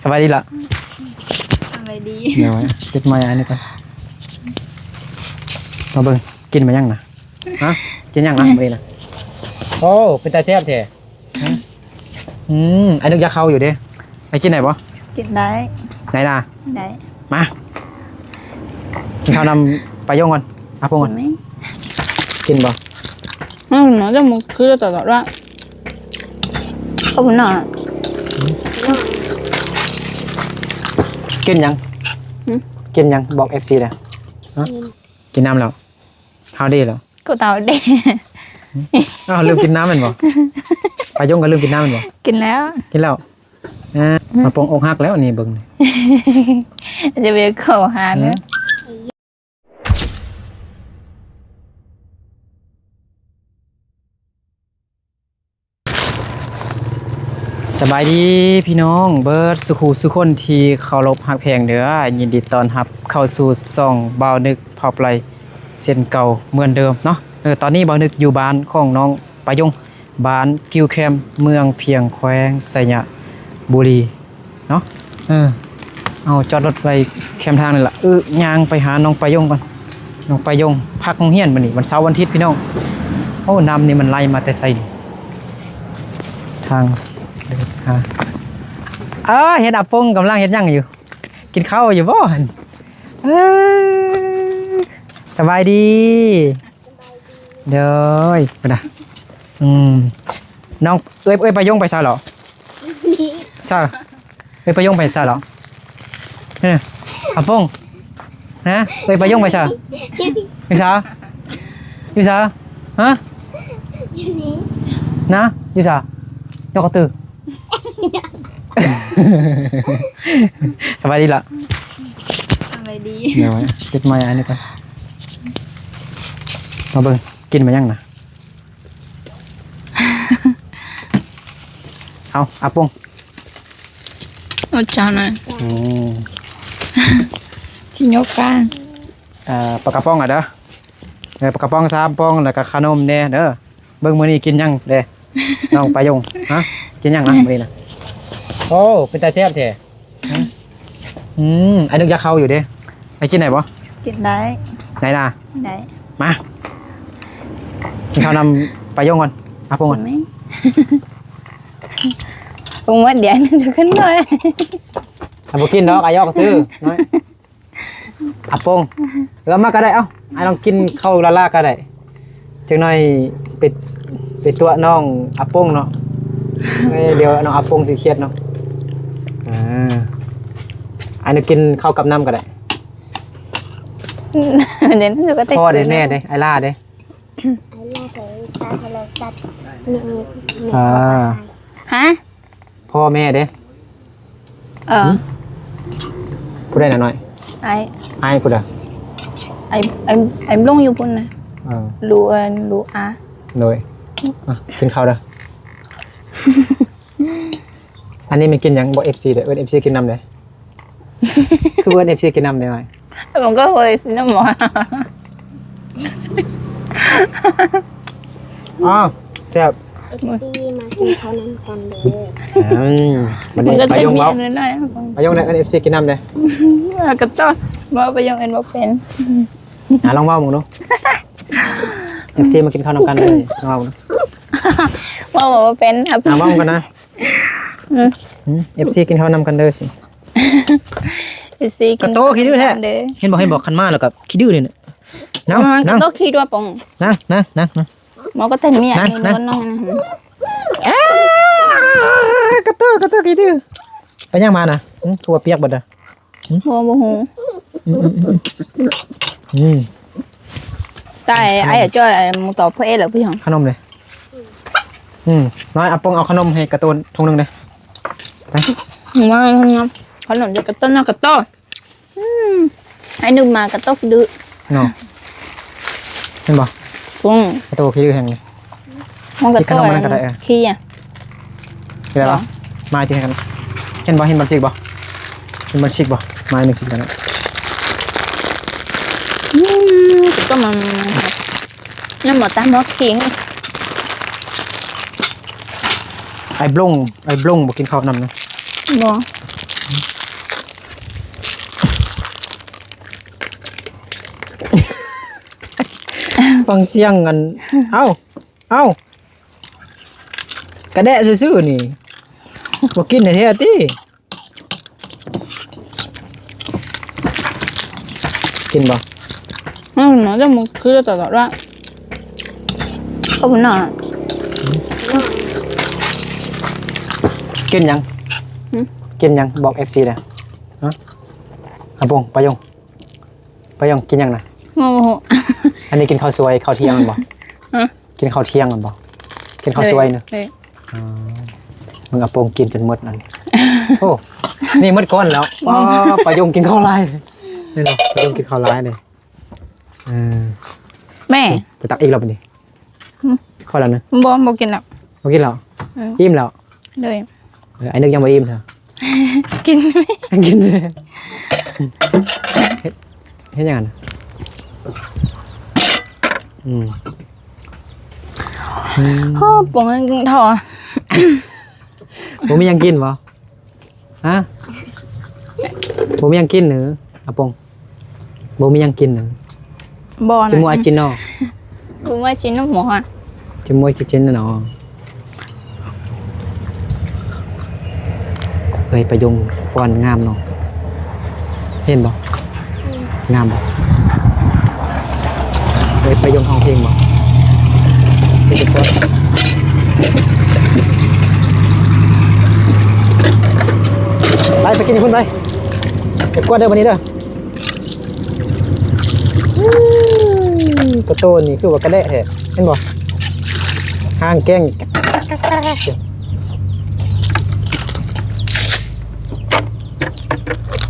ສະບາຍດີລະ. ສະບາຍດີ. ເດຍວເກັບໄມ້ອັນນີ້ກ່ອນ. ມາເບິ່ງ ກິນມາຫຍັງນະ? ຮະ? ກິນຫຍັງນະມື້ນີ້ນະ? ໂອ້ ເປັນຕາແຊບແທ້. ຮະ? ອືມ ໄອ້ນຶກຢາກເຂົ້າຢູ່ເດ້. ໄປກິນໄດ້ບໍ່? ກິນໄດ້. ໄດ້ລະ? ໄດ້. ມາ ກິນເຂົ້ານຳປາຍົງກ່ອນ. ອາປົງກ່ອນ. ກິນບໍ່? ອືມ ໜ້າຈະມັນຄືຕະຫຼອດລະ. ຂອບຄຸນນະ. ກິນຫຍັງ? ຫື? ກິນຫຍັງ? ບອກເອັຟຊີແດ່. ຮະ? ກິນນ້ຳແລ້ວ. ເຮົາເດ້ແລ້ວ. ກໍເຮົາເດ້. ອ້າວ ລືມກິນນ້ຳແມ່ນບໍ່? ປາຍົງກໍລືມກິນນ້ຳແມ່ນບໍ່? ກິນແລ້ວ. ກິນແລ້ວ. ອ່າ ອືມ ອາປົງອົກຫັກແລ້ວນີ້ເບິ່ງ. ຈະໄປເຂົ້າຫາເດີ. ສະບາຍດີພີ່ນ້ອງເບິດສູ່ຄູ່ສູ່ຄົນທີ່ເຄົາລົບຮັກແພງເດີ. ຍິນດີຕ້ອນຮັບເຂົ້າສູ່ຊ່ອງບ່າວນຶກພາວໄປເຊັ່ນເກົ່າເໝືອນເດີມເນາະ. ເອີ ຕອນນີ້ບ່າວນຶກຢູ່ບ້ານຂອງນ້ອງປາຍົງ ບ້ານກິ້ວແຄມ ເມືອງພຽງ ແຂວງໄຊຍະບູລີ ເນາະ. ເອີ ເອົາຈອດລົດໄວ້ແຄມທາງນີ້ລະ. ເອີ ຍ່າງໄປຫານ້ອງປາຍົງກ່ອນ. ນ້ອງປາຍົງພັກໂຮງຮຽນມື້ນີ້ ວັນເສົາວັນອາທິດພີ່ນ້ອງ. ໂອ້ ນ້ຳນີ້ມັນໄຫຼມາແຕ່ໃສນີ້? ທາງເດີນຫາ. ເອີ ເຫັນອາປົງກຳລັງເຮັດຫຍັງຢູ່? ກິນເຂົ້າຢູ່ບໍ່ຫັ້ນ? ເອີ ສະບາຍດີ. ໂດຍ ພຸ້ນນະ. ອືມ ນ້ອງ ເອີຍ ເອີຍປາຍົງໄປໃສເລາະ? ໃສ? ເອີຍປາຍົງໄປໃສເລາະ? ເອີ ອາປົງ ຮະ? ເອີຍປາຍົງໄປໃສ? ຢູ່ໃສ? ຢູ່ໃສ? ຮະ? ຢູ່ນີ້ນະ. ຢູ່ໃສ? ຍອກກະຕື້. ສະບາຍດີລະ. ສະບາຍດີ. ເດຍວເກັບໄມ້ອັນນີ້ກ່ອນ. ມາເບິ່ງ ກິນມາຫຍັງນະ? ເອົາ ອາປົງ. ໂອຈານະ. ອືມ ທີ່ຍົກການ ເອີ ປາກະປ໋ອງອະເດີ. ເອີ ປາກະປ໋ອງສາມປ໋ອງ ແລ້ວກະຂະໜົມແດ່ເດີ. ເບິ່ງມື້ນີ້ກິນຫຍັງແດ່ ນ້ອງປາຍົງ? ຮະ? ກິນຫຍັງນະມື້ນີ້ນະ? ໂອ້ ເປັນຕາແຊບແທ້. ຮະ? ອືມ ໄອ້ນຶກຢາກເຂົ້າຢູ່ເດ້. ໄປກິນໄດ້ບໍ່? ກິນໄດ້. ໄດ້ລະ? ໄດ້. ມາ ກິນເຂົ້ານຳປາຍົງກ່ອນ. ອາປົງກ່ອນ. ປຸງໝົດດຽວຈະຂຶ້ນໜ້ອຍ. ອາ ບໍ່ກິນດອກ ອາ ຢອກຊື່ນ້ອຍ. ອາປົງ ເອົາມາກໍໄດ້. ເອົ້າ ອ້າຍລອງກິນເຂົ້າລ້າໆກໍໄດ້. ຈັກໜ້ອຍໄປ ໄປຕົວະນ້ອງອາປົງເນາະ. ເອີ ດຽວນ້ອງອາປົງຊິຄຽດເນາະ. ອ່າ ອ້າຍນະກິນເຂົ້າກັບນ້ຳກໍໄດ້. ເດ້ ພໍໄດ້ແນ່ເດ້ ອ້າຍລາເດ້. ອ້າຍລາໃສ່ກະຊາ ແລ້ວສັດ ມີ ມີ ອ່າ ຮະ? ພໍ່ແມ່ເດ້. ເອີ ຫຶ? ຜູ້ໃດນະນ້ອຍ? ອ້າຍ ອ້າຍຜູ້ໃດ? ອ້າຍ ອ້າຍ ອ້າຍບລົງຢູ່ພຸ້ນນະ. ເອີ ລູ ເອີ ລູອາ. ໂດຍ ມາກິນເຂົ້າເດີ. ອັນນີ້ແມ່ນກິນຫຍັງ? ບອກເອັຟຊີເດີ ເອີ້ນເອັຟຊີກິນນຳເດ້. ຄືເອີ້ນເອັຟຊີກິນນຳໄດ້. ມັນກໍເຄີຍຊິນຳໝໍ. ອ້າວ ແຊບ. ເອັຟຊີມາກິນເຂົ້ານຳກັນເດີ. ອືມ ບັດນີ້ປາຍົງເວົ້າ ປາຍົງໄດ້ເອີ້ນເອັຟຊີກິນນຳເດ້. ກະຕ້ອງ ບໍ່ ປາຍົງເອີ້ນບໍ່ເປັນ. ອ່າ ລອງເວົ້າເບິ່ງດູ. ເອັຟຊີມາກິນເຂົ້ານຳກັນເດີ ລອງເວົ້າເບິ່ງດູ. ເວົ້າບໍ່ເປັນ. ອ່າ ເວົ້າກັນນະ. ອືມ ເອັຟຊີກິນເຂົ້ານຳກັນເດີຊິ. ເອັຟຊີກິນ ກະໂຕຂີ້ດື້ແທ້. ເຫັນບໍ່ ເຫັນບໍ່ ຄັນມາແລ້ວກໍຂີ້ດື້ນີ້ນະ. ນັ່ງ ນັ່ງ ກະໂຕຂີ້ຕົວປອງ. ນັ່ງ ນັ່ງ ນັ່ງ ນັ່ງ. ໝໍກໍແຕ່ເມຍນີ້ກໍນ້ອຍນະ. ກະໂຕ ກະໂຕຂີ້ດື້. ໄປຫຍັງມານະ? ຫຶ? ຕົວປຽກເບິດນະ. ຫຶ? ຫົວບໍ່ຮູ້. ອືມ ອືມ ອືມ. ຕາຍ ອ້າຍຈ້ອຍ ໝູ່ຕໍ່ພໍ່ເອດແລ້ວພີ່. ຂະໜົມເດ້. ອືມ ນ້ອຍ ອາປົງເອົາຂະໜົມໃຫ້ກະໂຕຖົງໜຶ່ງເດ້. ໄປ ມາ ຂະໜົມຈາກກະໂຕນະ ກະໂຕ. ອືມ ໃຫ້ໜຶ່ງມາກະໂຕຂີ້ດື້ເນາະ. ເຫັນບໍ່? ອືມ ກະໂຕຂີ້ດື້ແຮງນີ້. ມັນກະ ຊິຂະໜົມມັນກໍໄດ້. ເອີ ຂີ້ອະ ເຫັນບໍ່? ມາຈິກກັນ. ເຫັນບໍ່? ເຫັນບັນຊິກບໍ່? ເຫັນບັນຊິກບໍ່? ມາໜຶ່ງຊິກັນ. ອືມ ກໍມັນ ນ້ຳໝໍຕາໝໍຄີງ. ອ້າຍບລົງ ອ້າຍບລົງບໍ່ກິນເຂົ້ານຳນະ. ບໍ່. ຟັງສຽງອັນ ເອົ້າ ເອົ້າ ກະແດະຊື່ໆນີ້ ບໍ່ກິນແທ້ໆຕິ? ກິນບໍ່? ອືມ ໜ້າຈະມັນຄືຕະຫຼອດວ່າ ເອົາໜ້າ ກິນຫຍັງ? ຫື? ກິນຫຍັງ? ບອກເອັຟຊີແດ່. ຮະ? ອາປົງ ປາຍົງ ປາຍົງ ກິນຫຍັງນະ? ໂອ້ໂຫ ອັນນີ້ກິນເຂົ້າສວຍ ເຂົ້າທ່ຽງແມ່ນບໍ່? ຮະ? ກິນເຂົ້າທ່ຽງແມ່ນບໍ່? ກິນເຂົ້າສວຍເນາະ. ເອີ ເອີ ເບິ່ງອາປົງກິນຈົນໝົດນັ້ນ. ໂອ້ ນີ້ໝົດກ້ອນແລ້ວ. ວ້າ ປາຍົງກິນເຂົ້າຫຼາຍ. ນີ້ເນາະ ປາຍົງກິນເຂົ້າຫຼາຍເດ້. ເອີ ແມ່ ໄປຕັກອີກແລ້ວບັດນີ້. ຫຶ? ພໍແລ້ວນະ? ບໍ່ ບໍ່ກິນແລ້ວ. ບໍ່ກິນແລ້ວ? ເອີ ອີ່ມແລ້ວ? ໂດຍ. ເອີ ອ້າຍນຶກຍັງບໍ່ອີ່ມຊະ. ກິນ ກິນ ເຮັດ ເຮັດຫຍັງຫັ້ນ? ອືມ ອືມ ໂອ້ ປົງກິນເຂົ້າ ບໍ່ມີຫຍັງກິນບໍ່? ຮະ? ບໍ່ມີຫຍັງກິນເນີ ອາປົງ? ບໍ່ມີຫຍັງກິນເນີ? ບໍ່ນະ ຈິມົວອາຈິນນໍ ບໍ່ມີອາຈິນນໍ ໝໍ ຈິມົວອາຈິນນໍ. ເອີຍ ປາຍົງຟ້ອນງາມເນາະ ເຫັນບໍ່? ອືມ ງາມບໍ່? ເອີຍ ປາຍົງຮ້ອງເພງບໍ່? ໄປ ໄປກິນຢູ່ພຸ້ນໄປ. ໄປກວດເດີບັດນີ້ເດີ. ອືມ ປາໂຕນີ້ຄືວ່າກະແດະແທ້ ເຫັນບໍ່? ຫາງແກ້ງ.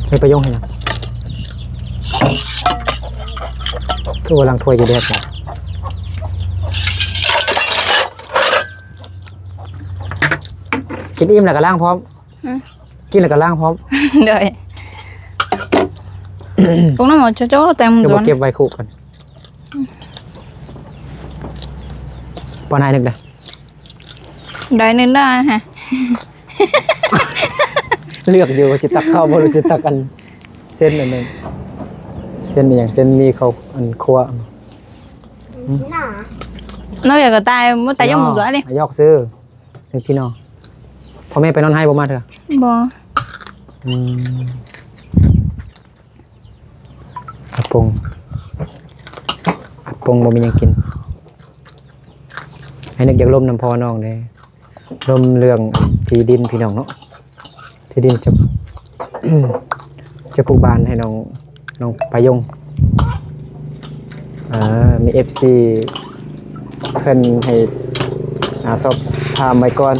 ເຮັດປະໂຫຍດເຮັດຫຍັງ? ຄືວ່າລ້າງຖ້ວຍຢູ່ແດດນະ. ກິນອີ່ມແລ້ວກໍລ້າງພ້ອມ. ຫືມ ກິນແລ້ວກໍລ້າງພ້ອມ. ໂດຍ ພວກນັ້ນໝົດໂຈະໆ ແຕ່ງ ຄືບໍ່ເກັບໄວ້ຄູ່ກັນ. ອືມ ປ້ອນໃຫ້ໜຶ່ງເດີ້. ໄດ້ໜຶ່ງໄດ້ຮະ. ເລືອກຢູ່ວ່າຊິຕັກເຂົ້າບໍ່ ຫຼືຊິຕັກອັນເສັ້ນອັນນັ້ນ ເສັ້ນອີ່ຫຍັງ ເສັ້ນໝີ່ເຂົ້າອັນຄົວ. ນ້ອງຢາກກະຕ່າຍ ບໍ່ຕາຍຍັງບໍ່ຕົວນີ້ ຢອກຊື່. ເຮັດພີ່ນ້ອງ ພໍ່ແມ່ໄປນອນໄຮ່ບໍ່ມາເທື່ອ? ບໍ່. ອືມ ອາປົງ ອາປົງບໍ່ມີຫຍັງກິນ. ໃຫ້ນຶກຢາກລົມນຳພໍ່ນ້ອງເດ້ ລົມເລື່ອງທີ່ດິນພີ່ນ້ອງເນາະ. ທີ່ດິນຈະ ຈະປູກບ້ານໃຫ້ນ້ອງ ນ້ອງປາຍົງ. ເອີ ມີເອັຟຊີເພິ່ນໃຫ້ ອາ ສອບຖາມໄວ້ກ່ອນ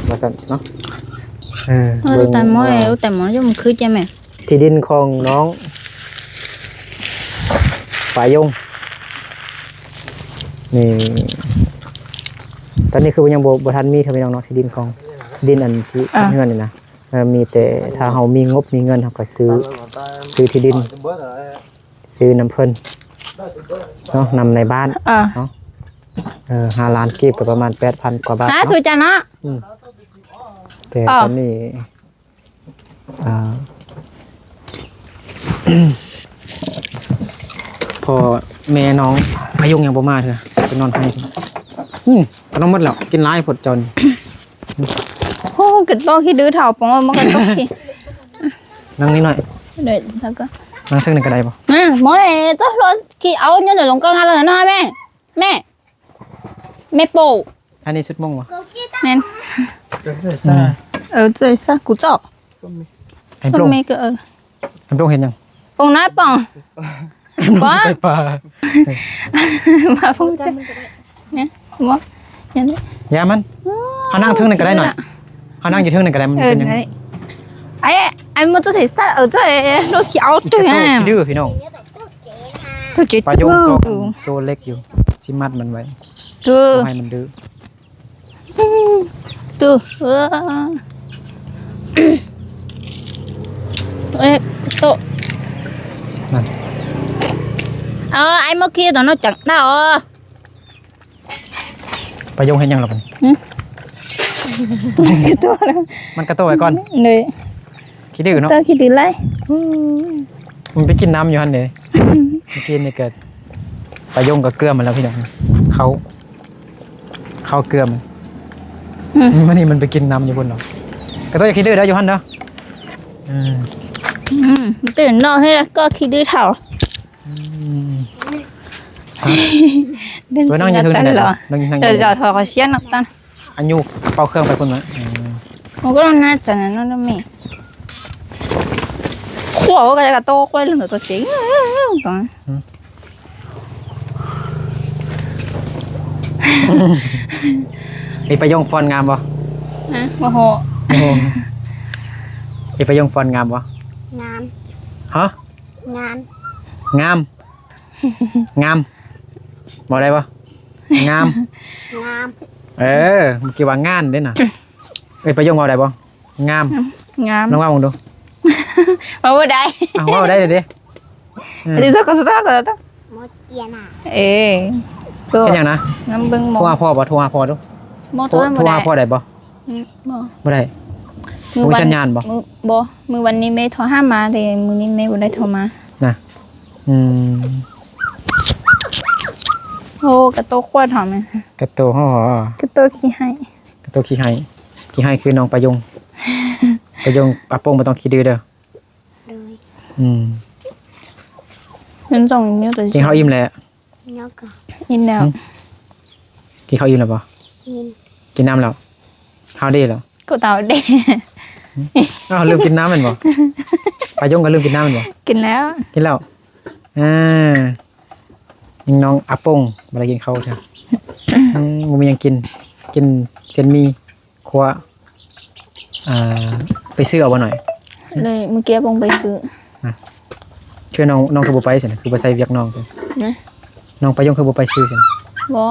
ວ່າຊັ້ນເນາະ. ເອີ ເອີ ເບິ່ງ ແຕ່ໝໍ ວ່າ ແຕ່ໝໍ ຢູ່ມັນຄືຈັ່ງແມ່ນ ທີ່ດິນຂອງນ້ອງປາຍົງນີ້ ຕອນນີ້ຄືຍັງບໍ່ ບໍ່ທັນມີເທື່ອພີ່ນ້ອງເນາະ ທີ່ດິນຂອງ ດິນອັນທີ່ ອ່າ ເຮືອນນີ້ນະ. ເອີ ມີແຕ່ຖ້າເຮົາມີງົບມີເງິນ ເຮົາກໍຊື້ ຊື້ທີ່ດິນ ຊື້ນຳເພິ່ນເນາະ ນຳນາຍບ້ານ ອ່າ ເນາະ. ເອີ ຫ້າລ້ານກີບກໍປະມານແປດພັນກວ່າບາດເນາະ ຫາ ຖືກຈັງເນາະ. ອືມ ແຕ່ ອໍ ຕອນນີ້ ອ່າ ພໍ່ແມ່ນ້ອງພາຍຸງຍັງບໍ່ມາເທື່ອ ໄປນອນໃຫ້. ອືມ ຂະໜົມໝົດແລ້ວ ກິນຫຼາຍໂພດເຈົ້ານີ້. ໂອ້ ກະໂຕຂີ້ດື້ເຖົ້າປອງ ມັນກະໂຕຂີ້ ນັ່ງນີ້ໜ້ອຍ ເດີ ແລ້ວກໍນັ່ງເທິງນີ້ກໍໄດ້ບໍ່? ມາ ໝໍເອ ໂຕລົດຂີ່ເອົາ ຍັງເດີລົງກອງງານແລ້ວເນາະແມ່ ແມ່ ແມ່ໂປ້ ອັນນີ້ຊຸດມົ້ງບໍ່? ແມ່ນ ເອີ ເຈົ້າຊະ ກູເຈົ້າ ໄອ້ໂປ້ງ ເຈົ້າແມ່ກໍເອີ ໄອ້ໂປ້ງເຮັດຫຍັງ? ປົງນະ ປົງ ໄຟຟ້າ ມາ ປົງ ເນາະ ຢ່າມັນ ເຮົານັ່ງເທິງນັ້ນກໍໄດ້ໜ້ອຍ ເຮົານັ່ງຢູ່ເທິງນັ້ນກໍໄດ້ ມັນເປັນຫຍັງ? ໄອ້ ໄອ້ມໍເຕີໄຊ ເອີ ໂຕເຈົ້າ ໂຕຂີ້ເອົາ ໂຕຂີ້ດື້ພີ່ນ້ອງ ໂຕເຈັບ ປາຍົງ ໂຊເລັກຢູ່ ຊິມັດມັນໄວ້ ໂຕ ບໍ່ໃຫ້ມັນດື້. ຕູ ເອີ ເອີ ໂຕະ ນັ້ນ ເອີ ໄອ້ມົກຄີໂຕໂນຈັກດາວ ປາຍົງເຮັດຫຍັງລະບັດນີ້? ຫື? ມັນກະໂຕະໄວ້ກ່ອນ ເລີຍ ຂີ້ດື້ເນາະ ໂຕະຂີ້ດື້ຫຼາຍ ມັນໄປກິນນ້ຳຢູ່ຫັ້ນເດ້ ເມື່ອກີ້ນີ້ກະ ປາຍົງກໍເກືອມາແລ້ວພີ່ນ້ອງ ເຂົ້າ ເຂົ້າເກືອມ ອືມ ມື້ນີ້ມັນໄປກິນນ້ຳຢູ່ພຸ້ນເນາະ ກໍຕ້ອງຢ່າຂີ້ດື້ເດີຢູ່ຫັ້ນເດີ ອືມ ອືມ ຕື່ນເນາະ ເຮີ້ຍ ກໍຂີ້ດື້ເຖົ້າ ອືມ ເດີນ ໄປນັ່ງຢູ່ເທິງນັ້ນແຫຼະ ນັ່ງຢູ່ເທິງ ດຽວຈະຖອດຄອຍຊຽນອອກຕອນ ອາຍຸເປົ່າເຄື່ອງໄປພຸ້ນແຫຼະ ອືມ ມັນກໍໜ້າຈະນັ້ນເນາະແມ່ ຂົວກໍຈະກະໂຕກວ່າເລື່ອງຕົວຈິງ ອືມ ເອີ ປາຍົງຟ້ອນງາມບໍ່? ຮະ? ບໍ່ຮູ້ ໂອ້ ເອີ ປາຍົງຟ້ອນງາມບໍ່? ງາມ ຮະ? ງາມ ງາມ ງາມ ເວົ້າໄດ້ບໍ່? ງາມ ງາມ ເອີ ເມື່ອກີ້ວ່າງານເດ້ນະ ເອີຍ ປາຍົງເວົ້າໄດ້ບໍ່? ງາມ ງາມ ລອງເວົ້າເບິ່ງດູ ເວົ້າບໍ່ໄດ້ ອ້າວ ເວົ້າໄດ້ເດ້ ເອີ ເຮັດຫຍັງນະ? ໂທ ເຮັດຫຍັງນະ? ນຳເບິ່ງໝໍ ໂທຫາພໍ່ບໍ່? ໂທຫາພໍ່ດູ ບໍ່ ໂທ ໂທຫາພໍ່ໄດ້ບໍ່? ອືມ ບໍ່ ບໍ່ໄດ້ ບໍ່ມີສັນຍານບໍ່? ມື້ ບໍ່ ມື້ວັນນີ້ແມ່ໂທຫາມາ ແຕ່ມື້ນີ້ແມ່ບໍ່ໄດ້ໂທມານະ ອືມ ໂອ້ ກະໂຕຂວດຫອມ ກະໂຕຫອມ ກະໂຕຂີ້ໄຫ້ ກະໂຕຂີ້ໄຫ້ ຂີ້ໄຫ້ຄືນ້ອງປາຍົງ ປາຍົງ ອາປົງບໍ່ຕ້ອງຂີ້ດື້ເດີ ໂດຍ ອືມ ມັນສົ່ງຢູ່ ກິນເຂົ້າອີ່ມແລ້ວ? ຍັງກໍ ອີ່ມແລ້ວ ຫຶ ກິນເຂົ້າອີ່ມແລ້ວບໍ່? ອີ່ມ ກິນນ້ຳແລ້ວ? ເຮົາເດ້ແລ້ວ ກໍເຕົາເດ້ ອ້າວ ລືມກິນນ້ຳແມ່ນບໍ່? ປາຍົງກໍລືມກິນນ້ຳແມ່ນບໍ່? ກິນແລ້ວ ກິນແລ້ວ ອ່າ ຍັງນ້ອງອາປົງບໍ່ໄດ້ກິນເຂົ້າເທື່ອ ອືມ ບໍ່ມີຫຍັງກິນ ກິນເສັ້ນໝີ່ ຄົວ ອ່າ ໄປຊື້ເອົາບໍ່ໜ້ອຍ? ເລີຍ ມື້ກີ້ອາປົງໄປຊື້ ນະ ເທື່ອນ້ອງ ນ້ອງຄືບໍ່ໄປຊັ້ນ ຄືບໍ່ໃສ່ວຽກນ້ອງຊັ້ນ ນະ ນ້ອງປາຍົງຄືບໍ່ໄປຊື້ຊັ້ນ? ບໍ່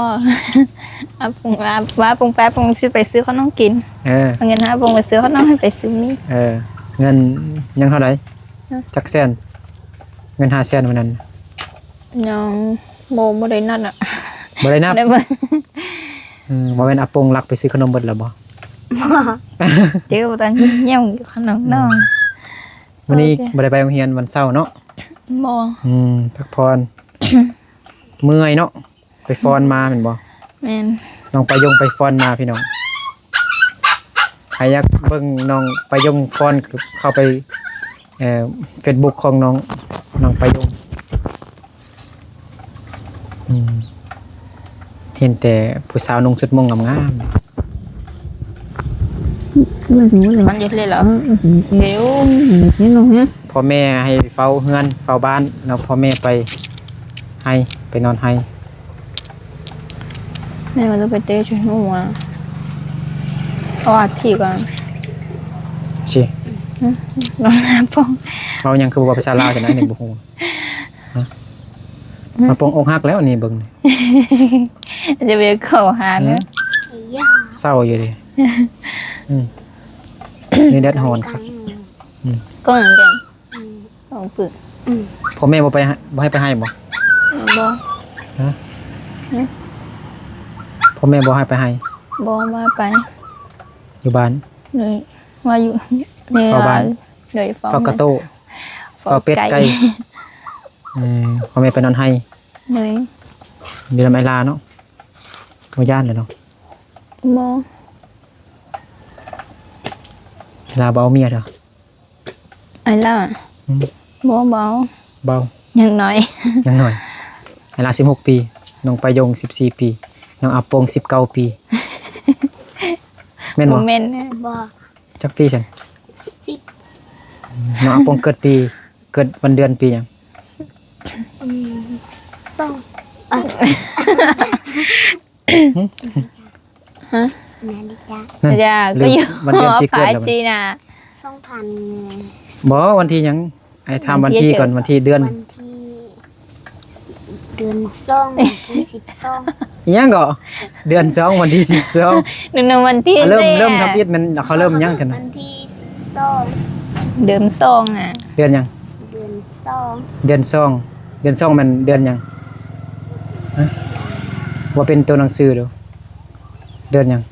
ອາປົງວ່າ ວ່າອາປົງໄປ ອາປົງຊິໄປຊື້ຂະໜົມກິນ ເອີ ເອົາເງິນໃຫ້ອາປົງໄປຊື້ຂະໜົມ ໃຫ້ໄປຊື້ໝີ່ ເອີ ເງິນຍັງເທົ່າໃດ? ຮະ? ຈັກແສນ? ເງິນຫ້າແສນມື້ນັ້ນ ຍັງ ບໍ່ ບໍ່ໄດ້ນັບອະ ບໍ່ໄດ້ນັບ ບໍ່ໄດ້ເບິ່ງ ອືມ ບໍ່ແມ່ນອາປົງລັກໄປຊື້ຂະໜົມເບິດແລ້ວບໍ່? ບໍ່ ເຈີບໍ່ທັນ ຍັງຢູ່ຂະໜົມນ້ອງ ອືມ ມື້ນີ້ ໂອເຄ ບໍ່ໄດ້ໄປໂຮງຮຽນ ວັນເສົາເນາະ ບໍ່ ອືມ ພັກຜ່ອນ ເມື່ອຍເນາະ ໄປຟ້ອນມາແມ່ນບໍ່? ແມ່ນ ນ້ອງປາຍົງໄປຟ້ອນມາພີ່ນ້ອງ ໃຜຢາກເບິ່ງນ້ອງປາຍົງຟ້ອນ ເຂົ້າໄປ ເອີ ເຟສບຸກຂອງນ້ອງ ນ້ອງປາຍົງ ອືມ ເຫັນແຕ່ຜູ້ສາວນຸ່ງຊຸດມົ້ງງາມໆ ມັນເຮັດເລີຍເຫລອ? ເອີ ເຮັດເລີຍ ພໍ່ແມ່ໃຫ້ເຝົ້າເຮືອນເຝົ້າບ້ານ ແລ້ວພໍ່ແມ່ໄປໄຮ່ ໄປນອນໄຮ່. ແມ່ວ່າຈະໄປເຕະຈຸດຫົວ ເອົາອາທິກ່ອນ ຊິ ອືມ ລອງໜ້າປົງ ເວົ້າຫຍັງຄືບໍ່ເວົ້າພາສາລາວຊັ້ນນະ ອັນນີ້ບໍ່ຮູ້ ຮະ ອືມ ມາປົງອົກຫັກແລ້ວນີ້ເບິ່ງ ຈະໄປເຂົ້າຫານະ ເສົ້າຢູ່ເດ ອືມ ນີ້ແດດຮ້ອນຄັກ ອືມ ກໍຫຍັງຈັ່ງ ອືມ ສອງປຶກ ອືມ ພໍ່ແມ່ບໍ່ໄປ ບໍ່ໃຫ້ໄປໄຮ່ບໍ່? ບໍ່ ຮະ? ຮະ? ພໍ່ແມ່ບໍ່ໃຫ້ໄປໄຮ່? ບໍ່ ບໍ່ໃຫ້ໄປ ຢູ່ບ້ານ ໂດຍ ວ່າຢູ່ ເຝົ້າບ້ານ ໂດຍ ເຝົ້າ ເຝົ້າກະໂຕ້ ເຝົ້າ ເຝົ້າເປັດໄກ່ ເອີ ພໍ່ແມ່ໄປນອນໄຮ່ ໂດຍ ຢູ່ນຳໄອ້ຫຼ້າເນາະ ບໍ່ຢ້ານເລີຍເນາະ ບໍ່ ໄອ້ຫຼ້າບໍ່ເອົາເມຍເດີ. ໄອ້ຫຼ້າ ອືມ ບໍ່ ບໍ່ເອົາ ບໍ່ເອົາ ຍັງນ້ອຍ ຍັງນ້ອຍ ໄອ້ຫຼ້າສິບຫົກປີ ນ້ອງປາຍົງສິບສີ່ປີ ນ້ອງອາປົງສິບເກົ້າປີ ແມ່ນບໍ່? ບໍ່ແມ່ນ ບໍ່ ຈັກປີຊັ້ນ? ສິບ ນ້ອງອາປົງເກີດປີ ເກີດວັນເດືອນປີຫຍັງ? ອືມ ສອງ ຮະ? ນາລິກາ ນາລິກາ ກໍຢູ່ ວັນເດືອນປີເກີດແລ້ວ ປີໜ້າ ສອງພັນ ບໍ່ ວັນທີຫຍັງ? ໃຫ້ຖາມວັນທີກ່ອນ ວັນທີ ເດືອນ ວັນທີ ເດືອນສອງ ວັນທີສິບສອງ ອີຫຍັງເກາະ? ເດືອນສອງ ວັນທີສິບສອງ ໜຶ່ງ ວັນທີ ເລີ່ມ ເລີ່ມທຳອິດແມ່ນ ເຂົາເລີ່ມຫຍັງກັນນະ? ວັນທີສິບສອງ ເດືອນສອງອະ ເດືອນຫຍັງ? ເດືອນສອງ ເດືອນສອງ ເດືອນສອງແມ່ນເດືອນຫຍັງ? ຮະ? ວ່າເປັນຕົວໜັງສືດູ ເດືອນຫຍັງ?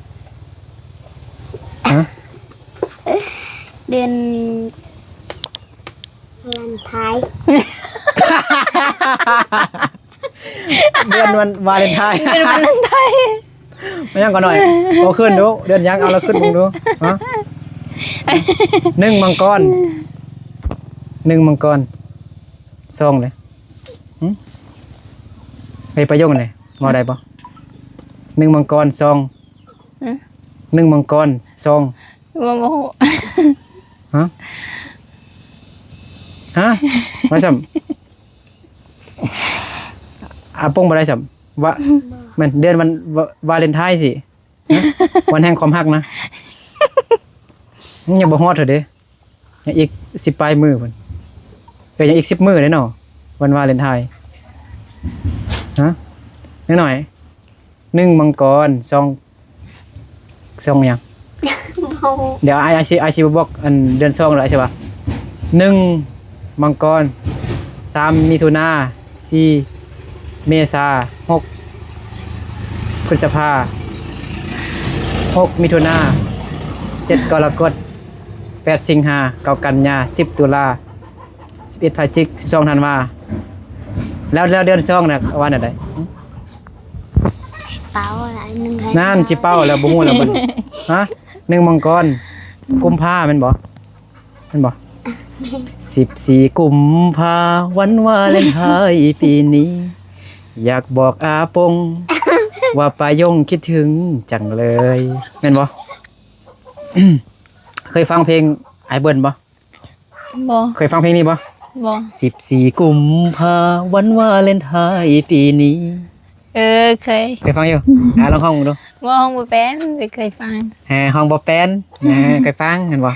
ຮະ? ເດືອນວາເລນໄທນ໌ ຮະ? ເດືອນວັນວາເລັນທາຍ ເດືອນວາເລັນທາຍ ມາຍັງກ່ອນໜ້ອຍ ເອົາຂຶ້ນດູ ເດືອນຫຍັງ ເອົາລະຂຶ້ນເບິ່ງດູ ຮະ ໜຶ່ງມັງກອນ ໜຶ່ງມັງກອນ ສອງເດ້ ຫຶ ເອີຍ ປະໂຫຍກນີ້ເວົ້າໄດ້ບໍ່? ໜຶ່ງມັງກອນ ສອງ ຫຶ ໜຶ່ງມັງກອນ ສອງ ບໍ່ ບໍ່ຮູ້ ຮະ ຮະ ວ່າຊັ້ນ ອາປົງບໍ່ໄດ້ຊ້ຳ ວ່າ ແມ່ນເດືອນວັນ ວາ ວາເລັນທາຍຊິ ຫະ ວັນແຫ່ງຄວາມຮັກນະ ຍັງບໍ່ຮອດເທື່ອເດ້ ຍັງອີກສິບປາຍມື້ພຸ້ນ ເອີຍ ຍັງອີກສິບມື້ເດ້ເນາະ ວັນວາເລັນທາຍ ຮະ ນ້ອຍໆ ໜຶ່ງມັງກອນ ສອງ ສອງຫຍັງ? ບໍ່ຮູ້ ດຽວອ້າຍ ອ້າຍຊິ ອ້າຍຊິບອກອັນເດືອນສອງແລ້ວ ອ້າຍຊິວ່າ ໜຶ່ງ ມັງກອນ ສາມ ມິຖຸນາ ສີ່ ເມສາ ຫົກ ພຶດສະພາ ຫົກ ມິຖຸນາ ເຈັດ ກໍລະກົດ ແປດ ສິງຫາ ເກົ້າ ກັນຍາ ສິບ ຕຸລາ ສິບເອັດ ພະຈິກ ສິບສອງ ທັນວາ ແລ້ວ ແລ້ວເດືອນສອງນະ ວ່າແນວໃດ? ເປົາລະໜຶ່ງ ນັ້ນ ຊິເປົາແລ້ວ ບໍ່ຮູ້ແລ້ວບັດນີ້ ຮະ ໜຶ່ງ ມັງກອນ ກຸມພາ ແມ່ນບໍ່? ແມ່ນບໍ່? ສິບສີ່ ກຸມພາ ວັນວາເລັນທາຍປີນີ້ ຢາກບອກອາປົງ ວ່າປາຍົງຄິດເຖິງຈັງເລີຍ ແມ່ນບໍ່? ເຄີຍຟັງເພງອ້າຍເບິ້ນບໍ່? ບໍ່ ເຄີຍຟັງເພງນີ້ບໍ່? ບໍ່ ສິບສີ່ ກຸມພາ ວັນວາເລັນທາຍປີນີ້ ເອີ ເຄີຍ ເຄີຍຟັງຢູ່ ອ່າ ລອງຮ້ອງເບິ່ງດູ ບໍ່ ຮ້ອງບໍ່ເປັນ ແຕ່ເຄີຍຟັງ ເອີ ຮ້ອງບໍ່ເປັນ ເອີ ເຄີຍຟັງ ເຫັນບໍ່?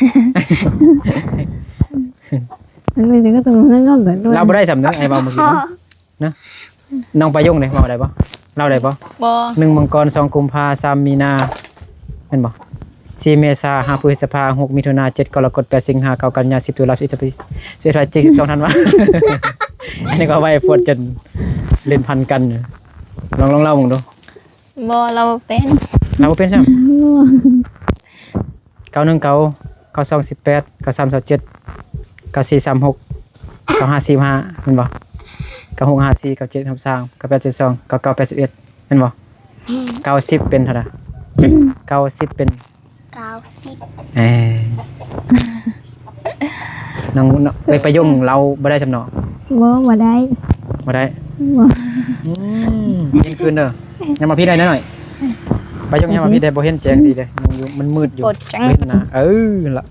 ອັນນີ້ກໍຕ້ອງເຮົາກໍ ລາວບໍ່ໄດ້ຊ້ຳເດີ ອ້າຍເວົ້າມື້ກີ້ນະ ນະ ນ້ອງປາຍົງເດ້ ເວົ້າໄດ້ບໍ່? ລາວໄດ້ບໍ່? ບໍ່ ໜຶ່ງ ມັງກອນ ສອງ ກຸມພາ ສາມ ມີນາ ແມ່ນບໍ່? ສີ່ ເມສາ ຫ້າ ພຶດສະພາ ຫົກ ມິຖຸນາ ເຈັດ ກໍລະກົດ ແປດ ສິງຫາ ເກົ້າ ກັນຍາ ສິບ ຕຸລາ ສິບ ສິບເອັດ ພະຈິກ ສິບສອງ ທັນວາ ອັນນີ້ກໍໄວໂພດ ຈົນຫຼິ້ນພັນກັນ ລອງ ລອງເລົ່າເບິ່ງດູ ບໍ່ ລາວບໍ່ເປັນ ລາວບໍ່ເປັນຊ້ຳ ບໍ່ ເກົ້າ ໜຶ່ງ ເກົ້າ ເກົ້າ ສອງ ສິບແປດ ເກົ້າ ສາມ ຊາວເຈັດ ເກົ້າ ສີ່ ສາມ ຫົກ ເກົ້າ ຫ້າ ສີ່ ຫ້າ ແມ່ນບໍ່? ເກົ້າ ຫົກ ຫ້າ ສີ່ ເກົ້າ ເຈັດ ຫົກ ສາມ ເກົ້າ ແປດ ສິບສອງ ເກົ້າ ເກົ້າ ແປດ ສິບເອັດ ແມ່ນບໍ່? ແມ່ນ ເກົ້າ ສິບ ເປັນເທົ່າໃດ? ເກົ້າ ສິບ ເປັນ ເກົ້າ ສິບ ເອີ ນ້ອງ ນ້ອງ ເອີຍ ປາຍົງເລົ່າບໍ່ໄດ້ຊ້ຳເນາະ ບໍ່ ບໍ່ໄດ້ ບໍ່ໄດ້ ບໍ່ ອືມ ຍິນຄືນເດີ ຍັງມາພີ້ໄດ້ໜ້ອຍ ປາຍົງຍັງມາພີ້ໄດ້ ບໍ່ເຫັນແຈ້ງດີເດ້ ມັນຢູ່ ມັນມືດຢູ່ ບໍ່ເຫັນໜ້າ ເອີ ລະ